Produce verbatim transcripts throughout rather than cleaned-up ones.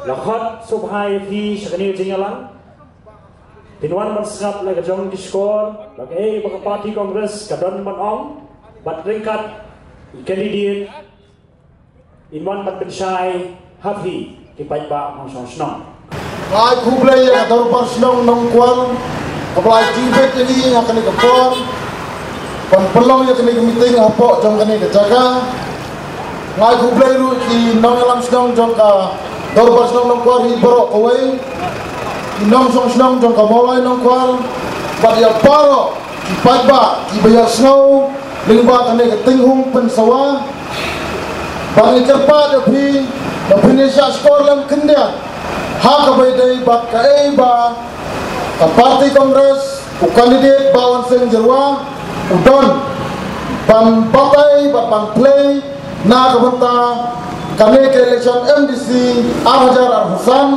La khot sngewbha ïa phi sha kane ka jingïalang. Phin wan ban sngap la ka jong ki shkor ba kaei ba ka party Congress ka don ban ong bad ryngkat i candidate in wan ban pynshai ha phi ki paidbah nongshong shnong. Ai khublei ïa ka dorbar shnong Nongkwar ka ba la ai jingpeit ïa ngi ha kane ka por ban pynlong ïa kane ka meeting hapoh jong kane ka jaka. Ngai khublei ruh ki nongïalam shnong jong ka dorbar shnong Nongkwar hi baroh kawei, ki nongshong shnong jong ka Mawlai Nongkwar bad ïa baroh ki paidbah ki ba ïa sngew lyngba kane ka tinghung pynsawa. Ba ngi kyrpad ïa phi ba phin ïa shah shkor lem khyndiat ha kaba ïadei bad kaei ba ka party Congress u candidate Bah Wansing Jyrwa u don ban batai bad ban play na ka bynta kane ka election M D C ar hajar arphew san,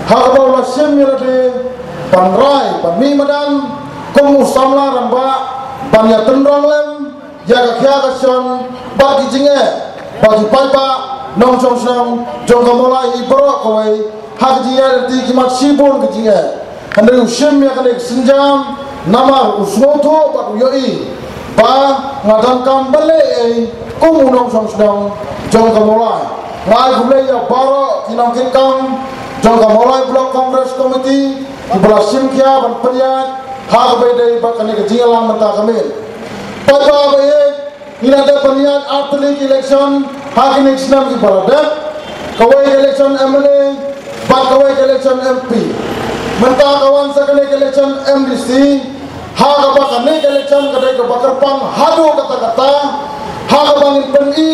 ha kaba u la shim ïa lade ban rai ban mih madan kum u samla rangbah ban ïa tynrong lem ïa ka khia ka shon bad ki jingeh ba ki paidbah nongshong shnong jong ka Mawlai hi baroh kawei ha ka jingïaid lynti ki mat shibun ka jingeh. Hynrei u shim ïa kane ka sienjam namar u sngewthuh bad u ïohi ba nga donkam ban leh ei kum u nongshong shnong jong ka Mawlai. Nga ai khublei ïa baroh ki nongkitkam jong ka Mawlai Block Congress Committee ki ba la shim khia ban pynïaid ha kaba ïadei bad kane ka jingïalang mynta ka miet. Paidbah ba ïeit, ngi la dep ban ïaid ar tylli ki election ha kine ki snem ki ba la dep, kawei ka election M L A bad kawei ka election M P. Mynta ka wan sa kane ka election M D C, ha kaba kane ka election ka dei kaba kyrpang haduh katta katta, ha kaba ngin pyni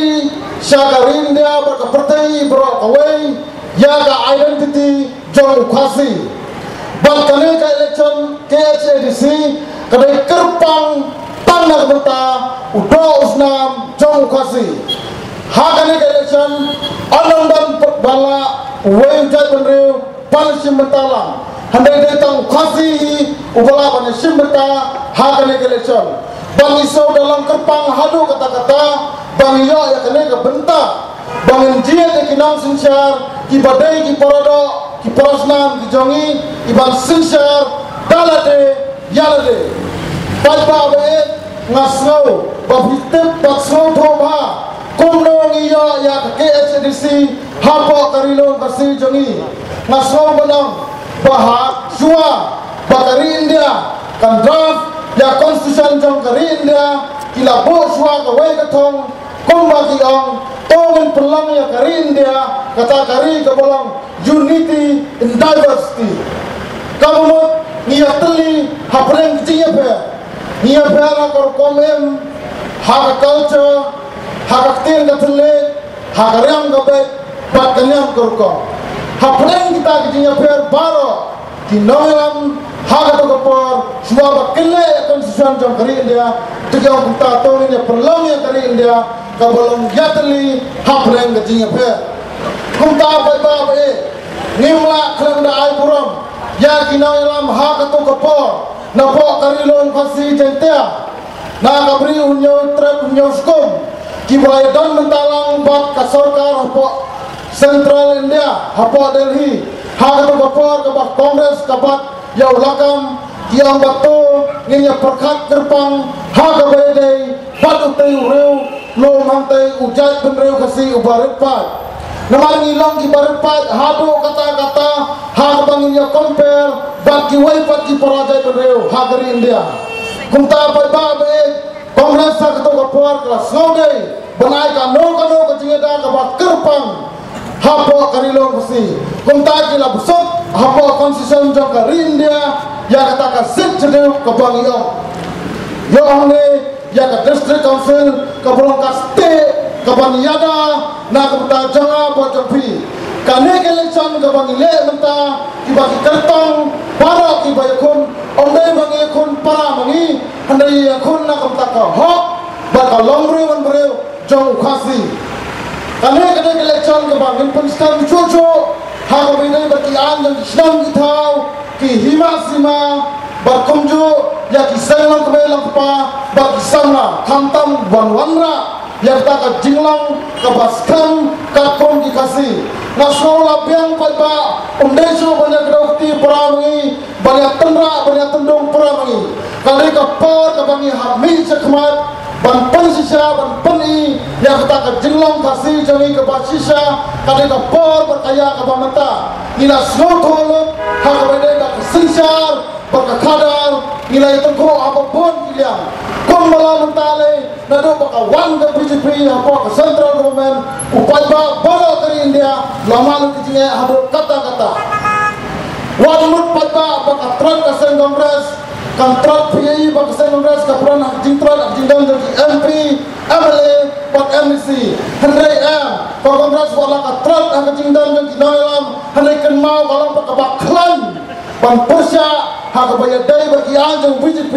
sha ka ri India bad ka pyrthei baroh kawei ïa ka identity jong u Khasi. Bad kane ka election K H A D C ka dei kyrpang tang na ka bynta u doh u snam jong u Khasi. Ha kane ka election ym don ban lah uwei u jaitbynriew ban shim bynta lang. Hynrei dei tang u Khasi hi u ba lah ban shim bynta ha kane ka election. Bad ngi sngewdon long kyrpang haduh katta katta ba ngi ïoh ïa kane ka bynta ba ngin jied ïa ki nongsynshar ki ba dei ki paradoh ki parasnam ki jong ngi, ki ban synshar da lade ïa lade. Paidbah ba ïeit, nga sngew ba phi tip bad sngewthuh bha kumno ngi ïoh ïa ka K H A D C hapoh ka Ri Lum Khasi jong ngi. Nga sngew ban ong ba ha shuwa ba ka ri India kan draft ïa constitution jong ka ri India, ki la buh shuwa kawei ka thong, kumba ki ong, to ngin pynlong ïa ka ri India kata ka ri kaba long unity in diversity. Ka mut ngi ïatylli hapdeng ka jingïapher, ngi ïapher ha ka rukom im, ha ka culture, ha ka ktien ka thylliej, ha ka riam ka beit bad ka niam ka rukom. Hapdeng kita ki jingïapher baroh, ki nongïalam ha kato ka por, shuwa ba kin leh ïa ka constitution jong ka ri India, te ki ong kumta to ngin ïa pynlong ïa ka ri India kaba long ïatylli hapdeng ka jingïapher. Kumta paidbah ba ïeit, ngim lah khlem da ai burom ïa ki nongïalam ha kato ka por napoh ka Ri Lum Khasi Jaiñtia, na ka Bri u Hynñiewtrep Hynñiewskum, ki ba la ïadon bynta lang bad ka sorkar hapoh Central India, hapoh Delhi, ha kato ka por kaba Congress ka bat ïa u lakam, ki ong ba to ngin ïa pyrkhat kyrpang ha kaba ïadei bad utei u riew lum, hangtei u jaitbynriew Khasi uba rit paid. Namar ngi long kiba rit paid haduh katta katta ha kaba ngin ïa compare bad kiwei pat ki para jaitbynriew ha ka ri India. Kumta paidbah ba ïeit, Congress ha kato ka por ka la sngewdei ban ai kano kano ka jingïada kaba kyrpang hapoh ka Ri Lum Khasi. Kumta ki la bsut hapoh constitution jong ka ri India ïa kata ka Sixth Schedule kaba ngi ong. Ïa hangne ïa ka District Council kaba long ka state kaban ïada na ka bynta jong nga bad jong phi. Kane ka election kaba ngi leh mynta, kiba ki kyrtong baroh kiba ïakhun, ym dei ba ngi ïakhun para ma ngi, hynrei ïakhun na ka bynta ka hok bad ka longbriew wanbriew jong u Khasi. Kane ka dei ka election kaba ngin pynskhem shuh shuh ha kaba ïadei bad ki aiñ jong ki shnong ki thaw, ki hima sima, bad kumjuh ïa ki seng longkmie longkpa bad ki samla, khamtam ban wanrah ïa kata ka jinglong kaba skhem katkum ki Khasi. Nga sngew la biang paidbah Um dei shuh ban ïa kdew kti para ma ngi, ban ïa tynrah, ban ïa tyndong para ma ngi. Ka dei ka por kaba ngi hap mih shakhmat ban pynshisha, ban pyni ïa kata ka jinglong Khasi jong ngi kaba shisha. Ka dei ka por bad ka ïa kaba mynta ngi la sngewthuh lut ha kaba dei ka synshar bad ka khadar, ngi la ïa tyngkhuh ha ba bun ki liang. Kumba la mynta lei, naduh ba ka wan ka B J P hapoh ka central government, u paidbah baroh ka ri India la mad lut ki jingeh haduh katta katta. Wat mut paidbah ba ka trot ka seng Congress, kan trot phi ïa i ba ka seng Congress ka pran ha ka jingtrot ha ka jingdon jong ki M P, M L A bad M D C. Hynrei em, ka Congress wat la ka trot ha ka jingdon jong ki nongïalam, hynrei kynmaw ka long ba kaba khlaiñ ban pyrshah ha kaba ïadei bad ki aiñ jong B J P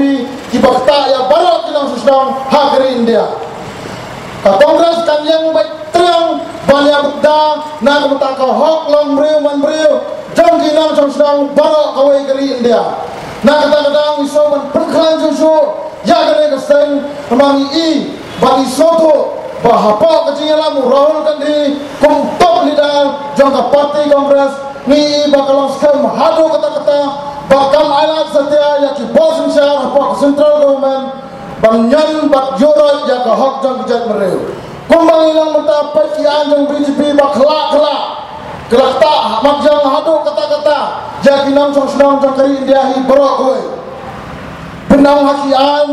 kiba ktah ïa baroh ki nongshong shnong ha ka ri India. Ka Congress kan ïeng beit triang ban ïa bteng na ka bynta ka hok long briew man briew jong ki nongshong shnong baroh kawei ka ri India. Na kata ka daw ngi sngew ban pynkhlaiñ shuh shuh ïa kane ka seng, namar ngi i bad ngi sngewthuh ba hapoh ka jingïalam u Rahul Gandhi kum u top leader jong ka party Congress, ngi i ba ka long skhem haduh katta katta ba kan ailad satia ïa ki bor synshar hapoh ka central government ban ñion bad ïuhroit ïa ka hok jong ki jaitbynriew. Kumba ngi long mynta, peit ki aiñ jong B J P ba khlak khlak, khlak ktah ha marjan haduh katta katta ïa ki nongshong shnong jong ka ri India hi baroh kawei. Pynang ha ki aiñ,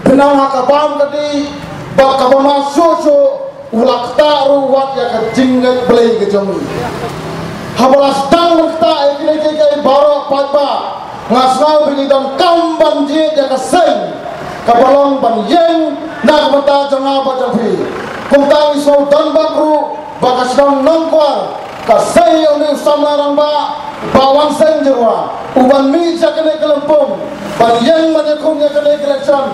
pynang ha ka bam ka dih bad kaba mad shuh shuh, u la ktah ruh wat ïa ka jingngeit Blei ka jong ngi. Haba la sdang ban ktah ïa kine kiei kiei baroh paidbah, nga sngew ba ngi donkam ban jied ïa ka seng kaba long ban ïeng na ka bynta jong nga bad jong phi. Kumta ngi sngew donbok ruh ba ka shnong Nongkwar ka sei ïa une u samla rangbah, Bah Wanseng Jyrwa, u ban mih sha kane ka lympung ban ïeng ban ïakhun ïa kane ka election,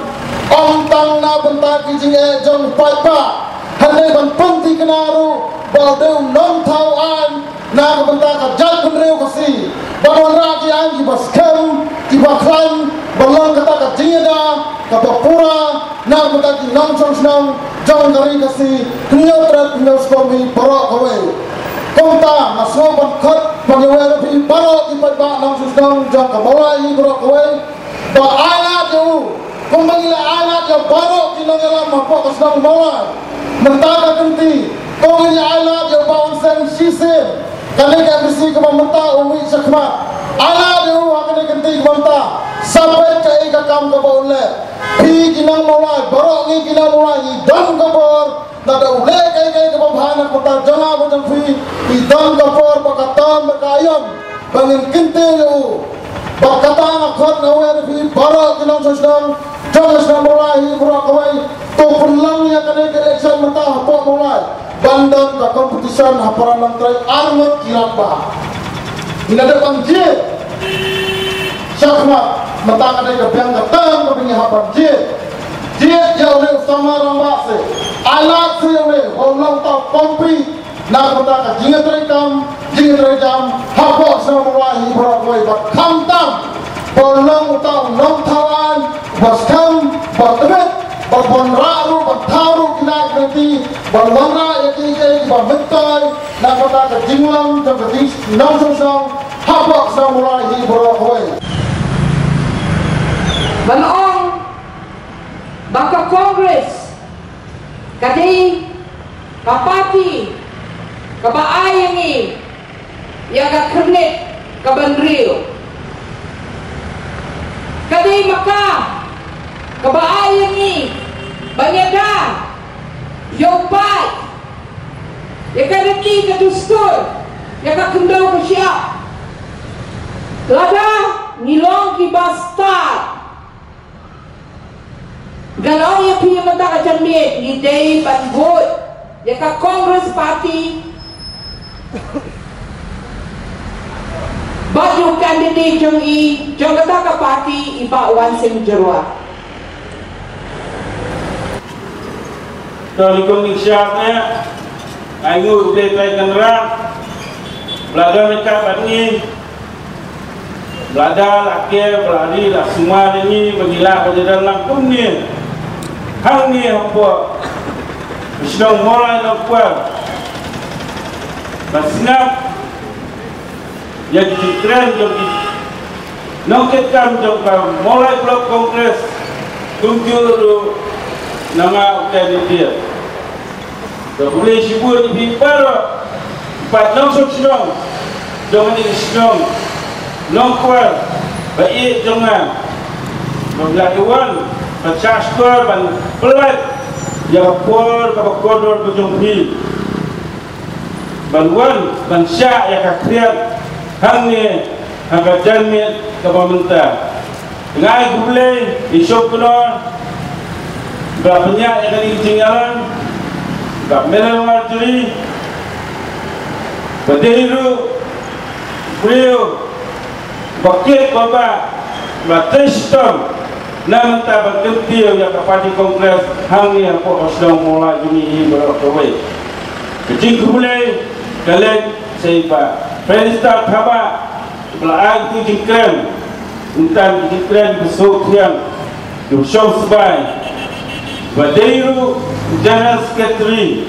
ym tang na bynta ki jingeh jong u paidbah, hynrei ban pynthikna ruh ba u dei u nongthaw aiñ na ka bynta ka jaitbynriew Khasi, ban wanrah ki aiñ kiba skhem, kiba khlaiñ, ban long kata ka jingïada kaba pura na ka bynta ki nongshong shnong jong ka ri Khasi, hynñiew tret hynñiew skum hi baroh kawei. Kumta nga sngew ban khot ban ïawer ïa phi baroh ki paidbah nongshong shnong jong ka Mawlai hi baroh kawei, ba ai lad ïa u kumba ngi la ai lad ïa baroh ki nongïalam hapoh ka shnong Mawlai. Mynta ka kynti, to ngin ïa ai lad ïa u Bah Wanseng shisien, kane ka M D C kaba mynta u mih shakhmat. Ai lad ïa u ha kane ka kynti kaba mynta, sa peit kaei ka kam kaba un leh. Phi ki nong Mawlai, baroh ngi ki nong Mawlai ngi don ka bor, lada u leh kaei kaei kaba bha na ka bynta jong nga bad jong phi, ngi don ka bor ba ka tam ba ka aïom ba ngin kyntiew ïa u. Bad kata nga khot nga wer ïa phi baroh ki nongshong shnong jong ka shnong Mawlai hi baroh kawei, to pynlong ïa kane ka election mynta hapoh Mawlai ban don ka competition ha para nongtrei ar ngut ki rangbah. Ngi la dep ban jied shakhmat, mynta ka dei ka biang ka tam kaba ngi hap ban jied. Jied ïa une u samla rangbah seh, ai lad seh ïa une, ba un long uta u pynpoi na ka bynta ka jingïatreikam jingïatreijam hapoh shnong Mawlai hi baroh kawei, bad khamtam ba un long uta u nongthaw aiñ ba skhem, ba tbit, ba ban rah ruh, ban thaw ruh ki nai ki lynti, ban wanrah ïa kiei kiei kiba myntoi na ka bynta ka jinglong jong ka jingnongshong shnong hapoh shnong Mawlai hi baroh kawei. Ban ong ba ka Congress ka dei ka party kaba ai ïa ngi ïa ka khyrnit ka bynriew. Ka dei ma ka kaba ai ïa ngi ban ïada ïa u paid, ïa ka riti ka dustur, ïa ka khyndew ka shyiap. Lada ngi long kiba stad, ngan ong ïa phi mynta ka janmiet, ngi dei ban vote ïa ka Congress Party bad ïa u candidate jong i, jong kata ka party, i Bah Wansing Jyrwa. To, nyngkong nyngshap ne, ai nguh ïa U Blei Trai Kynrad ba la don ïa ka bad ngi. Ba la da, la ker, ba la ri, la sumar ïa ngi ba ngi lah ban ïadon lang kumne hangne hapoh shnong Mawlai Nongkwar. Ba sngap ïa ki jingkren jong ki nongkitkam jong ka Mawlai Block Congress, kumjuh ruh na nga u candidate. Ka khublei shibun ïa phi baroh, ki paid nongshong shnong jong kane ka shnong Nongkwar ba ïeit jong nga, ba la ïa wan ban shah shkor ban pyllait ïa ka por kaba kordor ka jong phi, ban wan ban shah ïa ka khriat hangne ha ka janmiet kaba mynta. Nga ai khublei ïa i Shongknor ba pynïaid ïa kane ka jingïalang, ba Mela Marjorie, ba dei ruh briew ba kit ba bah, ba trei shitom na mynta ban kyntiew ïa ka party Congress hangne hapoh ka shnong Mawlai jong ngi hi baroh kawei. Ka jingkhublei ka leit sha i Bah Prime Minister Thabah, ba la ai ka jingkren, ntan ka jingkren ka suk thiang, ka shong sbai, ba dei ruh General Secretary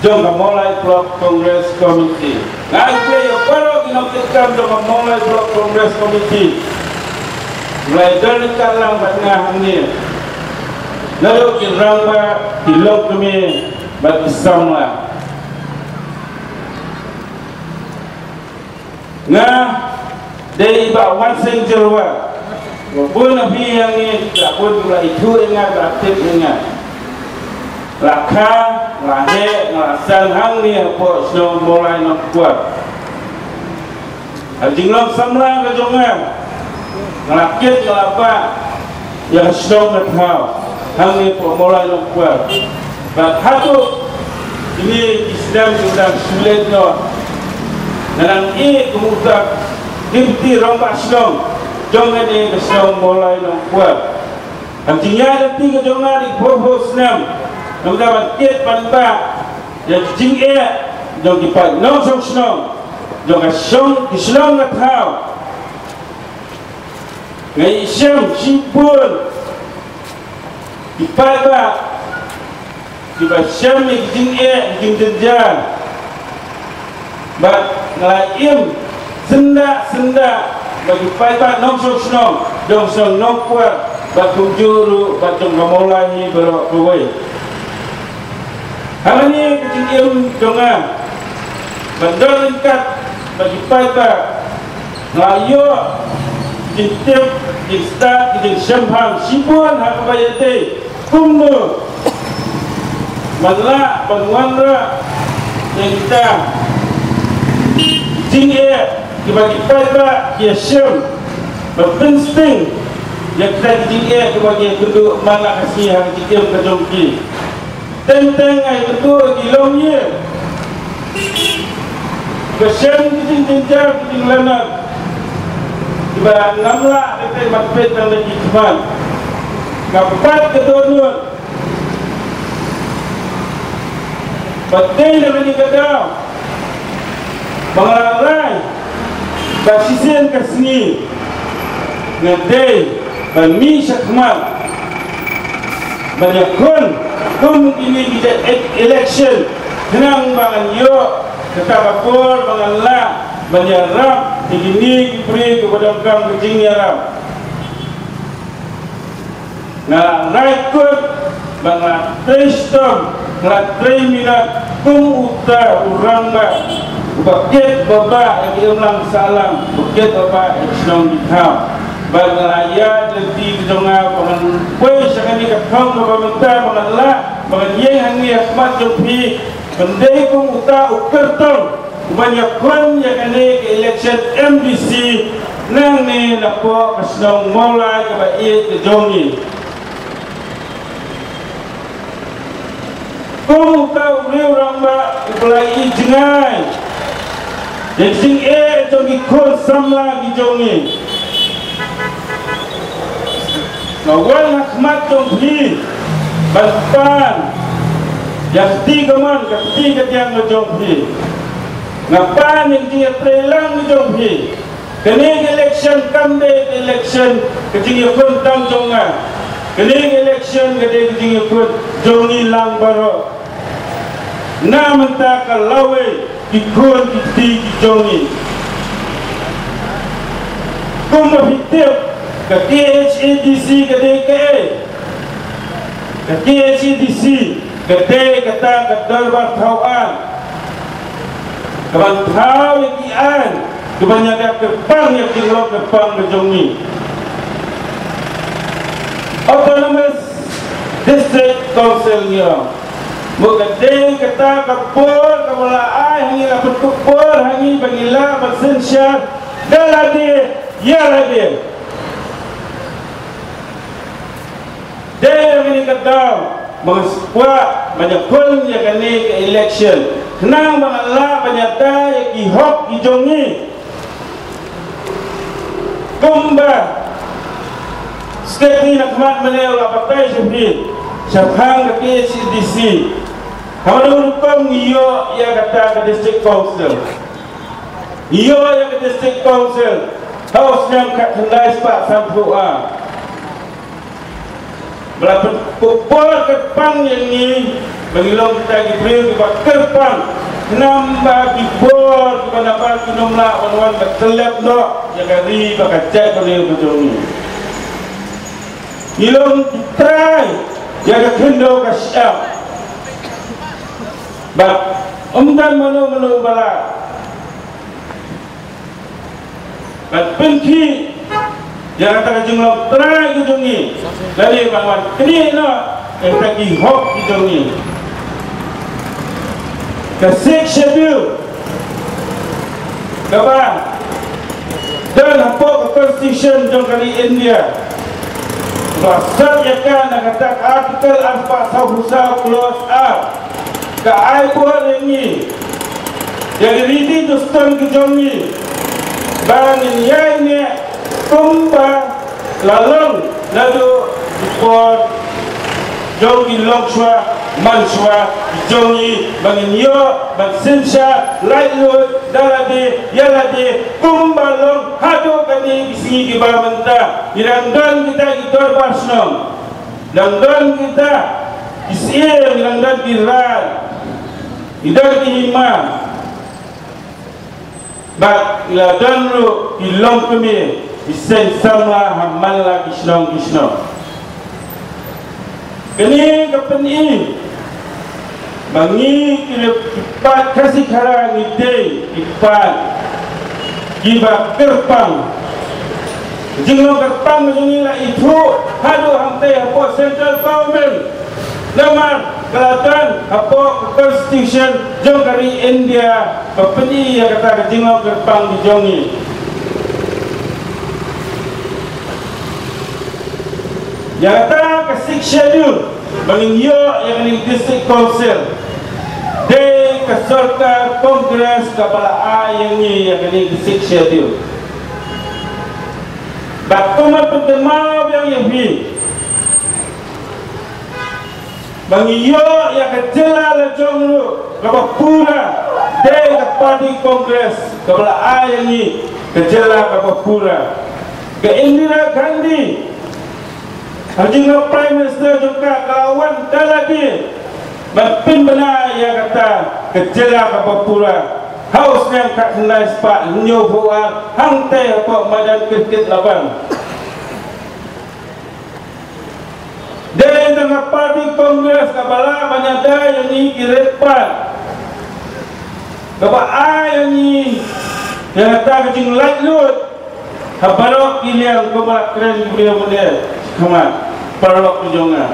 jong ka Mawlai Block Congress Committee. Nga ai khublei ïa baroh ki nongkitkam jong ka Mawlai Block Congress Committee, ba la ïadon ryngkat lang bad nga hangne, naduh ki rangbah, ki longkmie bad ki samla. Nga dei i Bah Wanseng Jyrwa. Ba bun na phi ïa ngi la bun, la ithuh ïa nga, la tip ïa nga. La kha, la heh, la san hangne hapoh shnong Mawlai Nongkwar. Ha jinglong samla ka jong nga, nga la kit, nga la bah ïa ka shnong ka thaw hangne hapoh Mawlai Nongkwar. Bad haduh kine ki snem ki dang shu leit noh, nga dang ïeh kum uta u Deputy Rangbah Shnong jong kane ka shnong Mawlai Nongkwar. Ha jingïaid lynti ka jong nga da ki phew phew snem, nga la ban kit ban bah ïa ki jingeh jong ki paid nongshong shnong jong ka shnong, ki shnong ka thaw. Nga ïashem shibun ki paidbah kiba shem ïa ki jingeh, ki jingjynjar. Bad nga la im syndah syndah bad ki paidbah nongshong shnong jong shnong Nongkwar, bad kumjuh ruh bad jong ka Mawlai hi baroh kawei. Hangne ka jingim jong nga ban don ryngkat bad ki paidbah, nga la ïoh ki jingtip, ki jingstad, ki jingsngewthuh shibun ha kaba ïadei kumno ban lah ban wanrah ïa kita ki jingeh kiba ki paidbah ki ïashem, ban pynsting ïa kita ki jingeh kiba ki ïakynduh man la ka sngi ha ka jingim ka jong ki. Teng teng nga ïakynduh ïa ki longïing ba shem ki jingjynjar, ki jinglanot kiba ngam lah teng teng ban peit tang da ki khmat. Nga pat ka dohnud ba dei na kane ka daw ba nga la rai ba shisien ka sngi nga dei ban mih shakhmat ban ïakhun kum kine ki election, khnang ba ngan ïoh kata ka por ba ngan lah ban ïarap ïa kine ki briew kiba donkam ka jingïarap. Nga la rai kut ba nga la trei shitom, nga la trei minot kum uta u rangbah uba kit ba bah ïa ka imlang sahlang, uba kit ba bah ïa ka shnong ka thaw. Bad nga la ïaid lynti ka jong nga ba ngan poi sha kane ka thong kaba mynta ba ngan lah ba ngan ïeng hangne ha khmat jong phi ban dei kum uta u kyrtong uban ïakhun ïa kane ka election M D C nangne napoh ka shnong Mawlai kaba ïeit ka jong ngi. Kum uta u briew rangbah uba la ïohi jngai ïa ka jingeh jong ki khun samla ki jong ngi, nga wan ha khmat jong phi ban pan ïa ka kti kamon, ka kti kadiang ka jong phi. Nga pan ïa ka jingïatreilang ka jong phi. Kane ka election kam dei ka election ka jingïakhun tang jong nga. Kane ka election ka dei ka jingïakhun jong ngi lang baroh. Na mynta ka lawei ki khun ki kti ki jong ngi. Phi tip, ka K H A D C ka dei kaei? Ka K H A D C ka dei kata ka dorbar thaw aiñ kaban thaw ïa ki aiñ kiban ïada kyrpang ïa ki jinglong kyrpang ka jong ngi. Autonomous District Council ngi ong. Mo ka dei kata ka por kaba la ai ha ngi, la pynkup por ha ngi ba ngi lah ban synshar da lade ïa lade. Dei ïa kane ka daw ba nga kwah ban ïakhun ïa kane ka election khnang ba nga lah ban ïada ïa ki hok ki jong ngi. Kumba Secretary na khmat mynne u la batai sha phi shaphang ka K H A D C. Haba ngi kum ngi ïoh ïa kata ka District Council, ngi ïoh ïa ka District Council ha u snem khatkhyndai spah sanphew ar. Ba la pynkup por kyrpang ïa ngi ba ngi long kita ki briew kiba kyrpang, khnang ba ki bor kiba nabar kin ym lah ban wan ban tyllep noh ïa ka ri bad ka jaitbynriew ka jong ngi. Ngi long ki trai ïa ka khyndew ka shyiap. Bad ym don mano mano ba lah ban pynkhih ïa kata ka jinglong trai ka jong ngi lane ban wan knieh noh ïa kita ki hok ki jong ngi. Ka Sixth Schedule kaba don hapoh ka Constitution jong ka ri India, ba sot ïa ka na kata ka Article arspah sawphew saw, Clause ar, ka ai bor ïa ngi, ïa ki riti dustur ki jong ngi, ba ngin ïaineh kumba la long naduh ki por jong ki longshuwa manshuwa ki jong ngi, ba ngin ïoh ban synshar laitluid da lade ïa lade kumba long haduh kane ki sngi kiba mynta. Ngi dang don kita ki dorbar shnong, dang don kita ki syiem, ngi dang don ki raid, ngi don ki hima. Bad la don ruh ki longkmie, ki seng samla ha man la ki shnong ki shnong. Kane ka pyni ba ngi ki, ki paid Khasi Khara ngi dei ki paid kiba kyrpang. Jinglong kyrpang jong ngi la ithuh haduh hangtei hapoh central government. Namar ka la don hapoh ka constitution jong ka ri India ba pyni ïa kata ka jinglong kyrpang ka jong ngi. Ïa kata ka Sixth Schedule ba ngin ïoh ïa kane ka District Council, dei ka sorkar Congress kaba la ai ïa ngi ïa kane ka Sixth Schedule. Bad kumba pynkynmaw biang ïa phi, ba ngi ïoh ïa ka jylla la jong ruh kaba pura, dei ka party Congress kaba la ai ïa ngi ka jylla kaba pura. Ka Indira Gandhi, ha ka jinglong Prime Minister jong ka, ka la wan da lade ban pynbna ïa kata ka jylla kaba pura ha u snem khatkhyndai spah hynñiewphew ar hangtei hapoh Maidan Cricket Labang. Dei tang ka party Congress kaba lah ban ïada ïa ngi ki rit paid, kaba ai ïa ngi ïa kata ka jinglaitluid ha baroh ki liang kumba la kren ki briew mynne shakhmat, paralok ki jong nga.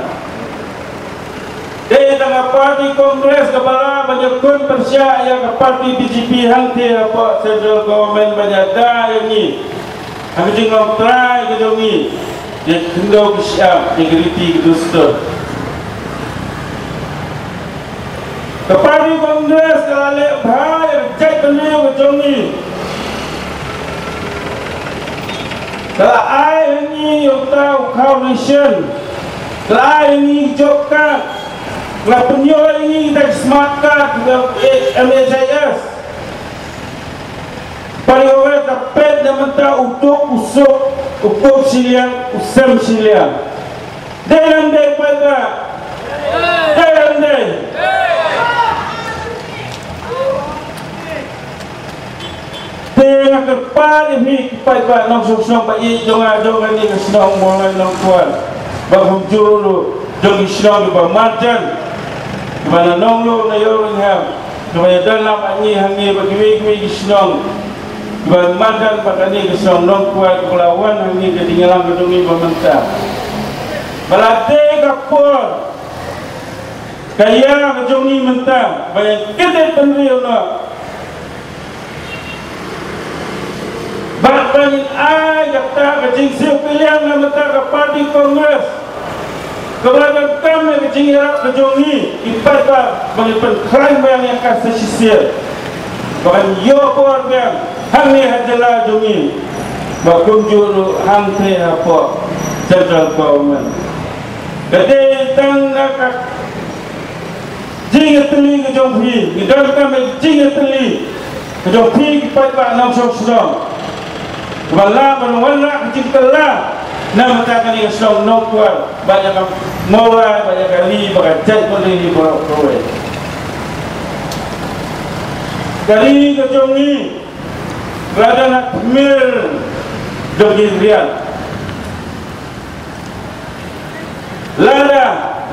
Dei tang ka party Congress kaba lah ban ïakhun pyrshah ïa ka party B J P hangtei hapoh central government ban ïada ïa ngi ha ka jinglong trai ka jong ngi, ïa ki khyndew ki shyiap, ïa ki riti ki dustur. Ka party Congress ka la leh bha ïa ka jaitbynriew ka jong ngi. Ka la ai ha ngi ïa uta u khaw ration. Ka la ai ha ngi job card. Ka la pynïoh ïa ngi kita ki smart card, kita M H I S. Party Congress ka peit na mynta u duk u suk, u kuk shiliang, u sem shiliang. Dei nang dei paidbah. Dei nang dei. Te nga kyrpad ïa phi ki paidbah nongshong shnong ba ïeit jong nga jong kane ka shnong Mawlai Nongkwar, ba kumjuh ruh jong ki shnong kiba marjan, kiba na Nongluh, na Ïewryngham, kiba ïadon lang bad ngi hangne, bad kiwei kiwei ki shnong kiba marjan bad kane ka shnong Nongkwar, kiba la wan hangne ka jingïalang ka jong ngi ba mynta. Ba la dei ka por, ka ïa ka jong ngi mynta ba ngin kyndit bynriew noh bad ba ngin ai kata ka jingsiew piliang na bynta ka party Congress, kaba donkam ïa ka jingïarap ka jong ngi ki paidbah, ba ngin pynkhlaiñ biang ïa ka sa shisien, ba kan ïoh bor biang hangne ha jylla jong ngi, ba kumjuh ruh hangtei hapoh central government. Ka dei tang na ka jingïatylli ka jong phi, ngi donkam ïa ka jingïatylli ka jong phi ki paidbah nongshong shnong, ba lah ban wanrah ka jingkylla na bynta kane ka shnong Nongkwar, bad ïa ka Mawlai, bad ïa ka ri bad ka jaitbynriew baroh kawei. Ka ri ka jong ngi ka la don ha tmier jong ki riat. Lada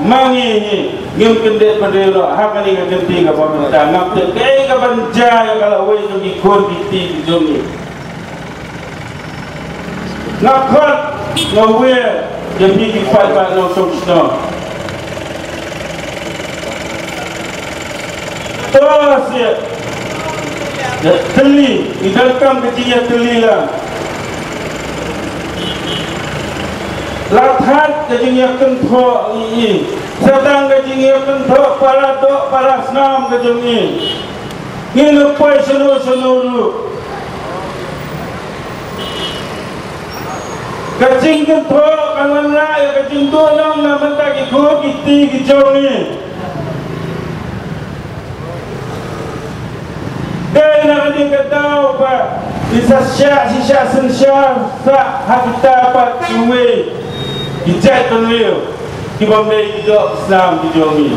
ma ngi hi ngim kyndit bynriew noh ha kane ka kynti kaba mynta, ngam tip kaei kaban jia ïa ka lawei jong ki khun ki kti ki jong ngi. Nga khot, nga wer ïa phi ki paidbah nongshong shnong. To seh. Ïatylli, ngi donkam ka jingïatylli la. La thait ka jingïakynthoh ngi i. Sa tang ka jingïakynthoh para doh para snam ka jong ngi. Ngin ym poi shano shano ruh. Ka jingkynthoh kan wanrah ïa ka jingduhnong na bynta ki khun ki kti ki jong ngi. Dei na kane ka daw ba ngin sa shah shisha synshar sah ha kita pat kiwei ki jaitbynriew kiba mei ki doh ki snam ki jong ngi.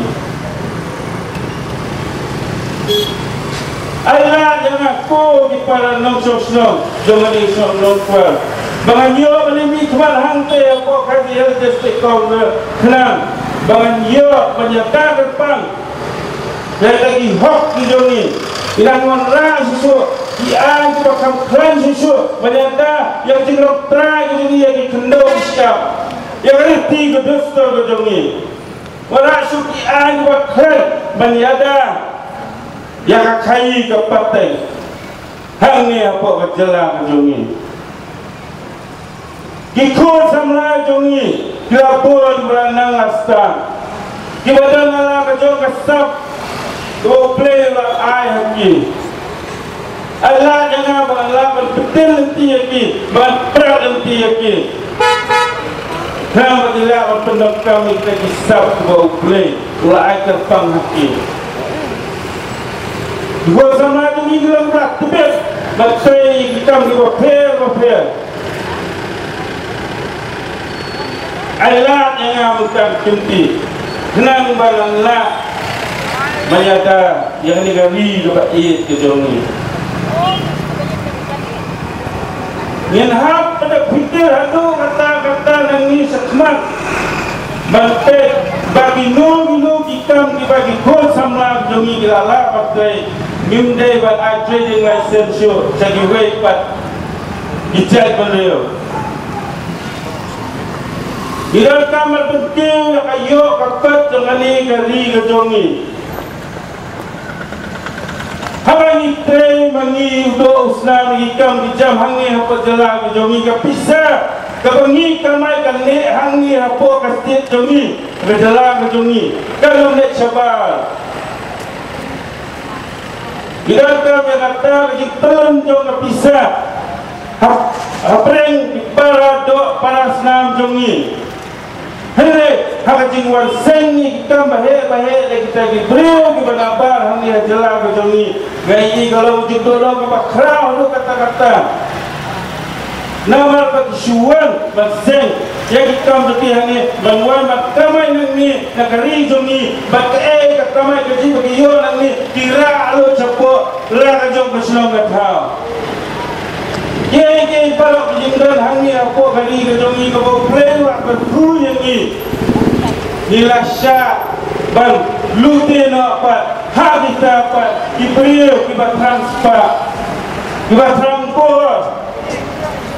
Ai lad ïa nga ko ki para nongshong shnong jong kane ka shnong Nongkwar, ba ngan ïoh ban ïa mihkhmat hangtei hapoh Khasi Hills District Council, khnang ba ngan ïoh ban ïada kyrpang ïa kita ki hok ki jong ngi. Ngi dang wanrah shuh shuh ki aiñ kiba kham khlaiñ shuh shuh ban ïada ïa ka jingrong trai ka jong ngi, ïa ki khyndew ki shyiap, ïa ka riti ka dustur ka jong ngi. Wanrah shuh ki aiñ kiba khlaiñ ban ïada ïa ka khaii ka pateng hangne hapoh ka jylla ka jong ngi. Ki khun samla jong ngi ki la bun, ki la nang la stad, kiba don na la ka jong ka sap kaba U Blei u la ai ha ki. Ai lad ïa nga ba ngan lah ban pyntieng lynti ïa ki, ban pynprat lynti ïa ki, khnang ba kin lah ban pyndonkam ïa kita ki sap kiba U Blei u la ai kyrpang ha ki. Ki khun samla jong ngi ki long ba la tbit ban trei ïa ki kam kiba pher ba pher. Ai lad ïa nga mynta ka kynti khnang ba ngan lah ban ïada ïa kane ka ri kaba ïeit ka jong ngi. Ngin hap ban da pyrkhat haduh katta katta nangne shakhmat ban peit ba kino kino ki kam kiba ki khun samla jong ngi ki la lah ban trei, ngim dei ban ai trading license shuh sha kiwei pat ki jaitbynriew. Ngi donkam ban pynkiew ïa ka ïoh ka kot jong kane ka ri ka jong ngi. Haba ngi trei ma ngi u doh u snam, ngi kam ngi jam hangne hapoh jylla ka jong ngi, ka pisa kaba ngi kamai ka neh hangne hapoh ka state jong ngi, ka jylla ka jong ngi, kam neh shabar. Ngi donkam ïa kata ka jingpynlong jong ka pisa ha, hapdeng ki para doh para snam jong ngi. Hynrei ha ka jingwan seng ïa ki kam baheh baheh da kita ki briew kiba nabar hangne ha jylla ka jong ngi, nga ïohi ka long ka jingduhnong kaba khraw haduh katta katta. Namar ba ki shu wan ban seng ïa ki kam jong ki hangne, ban wan ban kamai nangne na ka ri jong ngi, bad kaei ka kamai kajih ba ki ïoh nangne ki rah lut shapoh la ka jong ka shnong ka thaw. Jong ngi kaba U Blei u la kyrkhu ïa ngi. Ngi la shah ban lute noh pat ha kita pat ki briew kiba thrang spah, kiba thrang bor.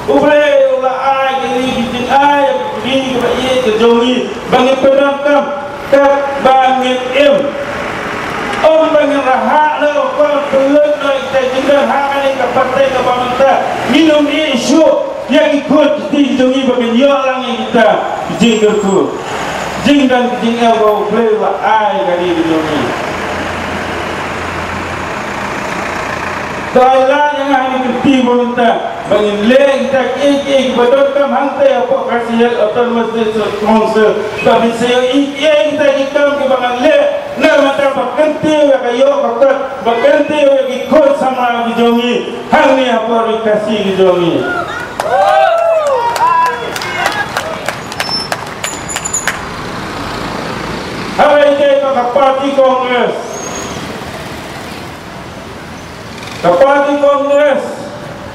U Blei u la ai ïa ngi ki jingai, ïa ki kaba ïeit ka jong ngi ba ngin pyndonkam katba ngin im. Ym ba ngin rah noh, ym ba ngin pynlut noh ïa kita ki jingdon ha kane ka pyrthei kaba mynta. Ngin ym ïeh shuh ïa ki khun ki kti ki jong ngi ba kin ïoh lang ïa kita ki jingkyrkhu, jingdon ki jingeh ba U Blei u la ai ïa ka ri ka jong ngi. To ai lad ïa nga ha kane ka kti ba mynta ba ngin leh kita kiei kiei kiba donkam hangtei hapoh Khasi Hills Autonomous District Council, ba ngin sa ïohi ïa kita ki kam kiba ngan leh na ka bynta ba kyntiew ïa ka ïoh ka kot, ba kyntiew ïa ki khun samla ki jong ngi hangne hapoh ri Khasi ki jong ngi. Haba ïadei bad ka party Congress, ka party Congress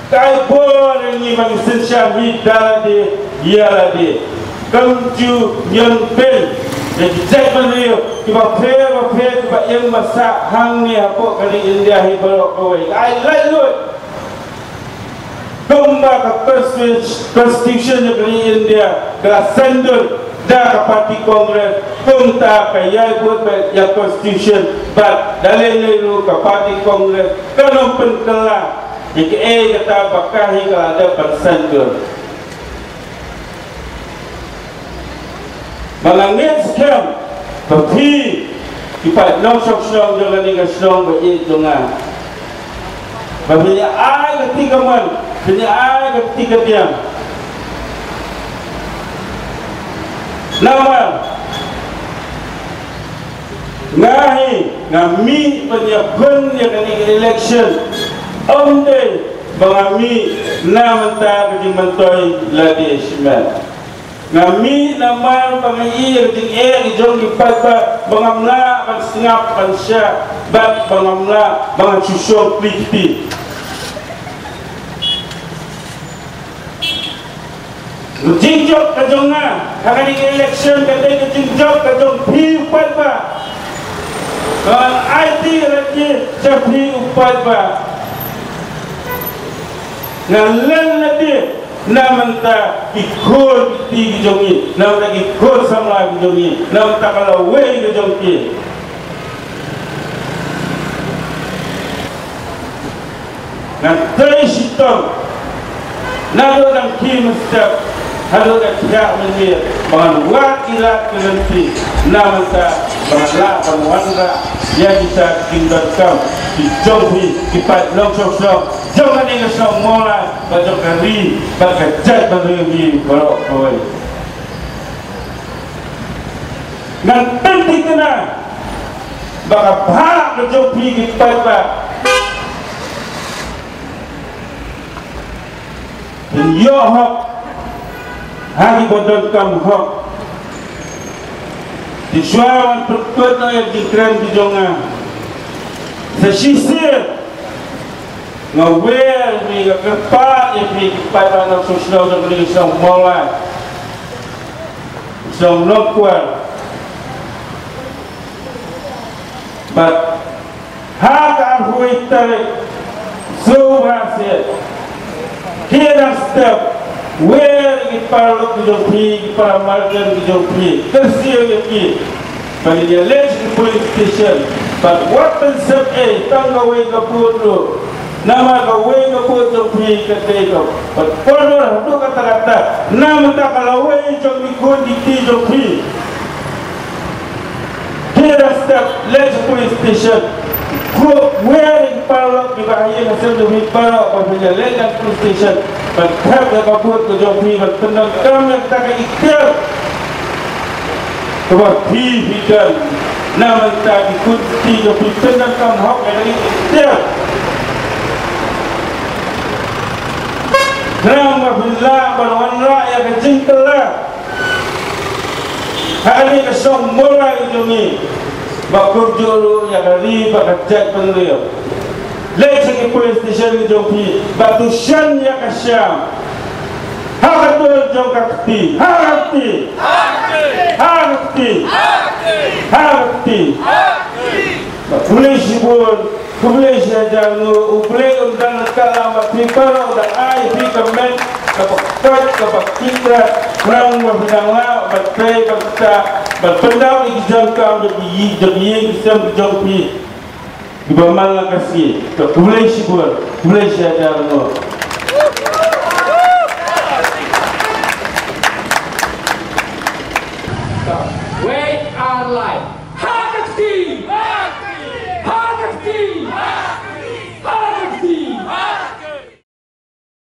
ka ai bor ïa ngi ba ngin synshar hi da lade ïa lade. Kam ju ñion pyn ïa ki jaitbynriew kiba pher ba pher kiba ïeng ba sah hangne hapoh ka ri India hi baroh kawei. Ka ai laitluid. Kumba ka constitu-, constitution jong ka ri India ka la saiñdur da ka party Congress, kumta ka ïai bud beit ïa constitution, bad da lei lei ruh ka party Congress kan ym pynkylla ïa kaei kata ba ka hi ka la dep ban saiñdur. Ba nga ngeit skhem ba phi ki paid nongshong shnong jong kane ka shnong ba ïeit jong nga, ba phin ïa ai ka kti kamon, phin ïa ai ka kti kadiang. Namar nga hi nga mih ban ïakhun ïa kane ka election, ym dei ba nga mih na bynta ka jingmyntoi lade shimet. Nga mih namar ba nga ïohi ïa ka jingeh ka jong ki paidbah, ba ngam lah ban sngap ban shah, bad ba ngam lah ba ngan shu shong kli kti. Ka jingjop ka jong nga ha kane ka election ka dei ka jingjop ka jong phi u paidbah. Ba ngan aiti lade sha phi u paidbah. Ngan len lade na bynta ki khun ki kti ki jong ngi, na bynta ki khun samla ki jong ngi, na bynta ka lawei ka jong ki. Ngan trei shitom naduh dang khie mynstep haduh da thiah mynmiet, ba ngan wad ïa ki lad ki lynti na bynta ba ngan lah ban wanrah ïa kita ki jingdonkam ki jong phi ki paid nongshong shnong jong kane ka shnong Mawlai, bad jong ka ri bad ka jaitbynriew hi baroh kawei. Ngan pynthikna ba ka bhah ka jong phi ki paidbah phin ïoh hok ha kiba donkam hok. Te shuwa ban pynkut noh ïa ki jingkren ki jong nga, sa shisien nga wer ïa phi, nga kyrpad ïa phi ki paidbah nongshong shnong jong kane ka shnong Mawlai, shnong Nongkwar. Bad ha ka arphew wei tarik Sohra seh, khie dang step, wer ïa ki paralok ki jong phi, ki paramarjan ki jong phi, kyrsiew ïa ki. Ba ngin ïaleit sha ki polling station, bad wat pynsep ei tang kawei ka vote ruh. Namar kawei ka vote jong phi ka dei ka, bad kordor haduh katta katta na bynta ka lawei jong ki khun ki kti jong phi. Phi da step leit sha police station. Khie wer ïa ki paralok kiba ha ïing ha sem jong phi baroh ba phin ïaleit sha police station ban thep ïa ka vote ka jong phi, ban pyndonkam ïa kata ka iktiar kaba phi phi don. Na bynta ki khun ki kti jong phi, pyndonkam hok ïa ka iktiar. Khnang ba phin lah ban wanrah ïa ka jingkylla ha kane ka shnong Mawlai jong ngi, bad kumjuh ruh ïa ka ri bad ka jaitbynriew. Leit sha ki police station ki jong phi bad to shon ïa ka sham. Ha ka dur jong ka kti, ha ka kti, ha ka kti, ha ka kti. Khublei shibun, khublei shihajar nguh, U Blei un don ryngkat lang bad phi baroh, da ai phi ka met kaba koit kaba kit, khnang ba phin nang lah ban trei ban ktah ban pyndap ïa ki jingkam jong ki, jong ki ïing ki sem ki jong phi. Kiba man la ka sngi, to khublei shibun, khublei shihajar nguh. Wei ar lai.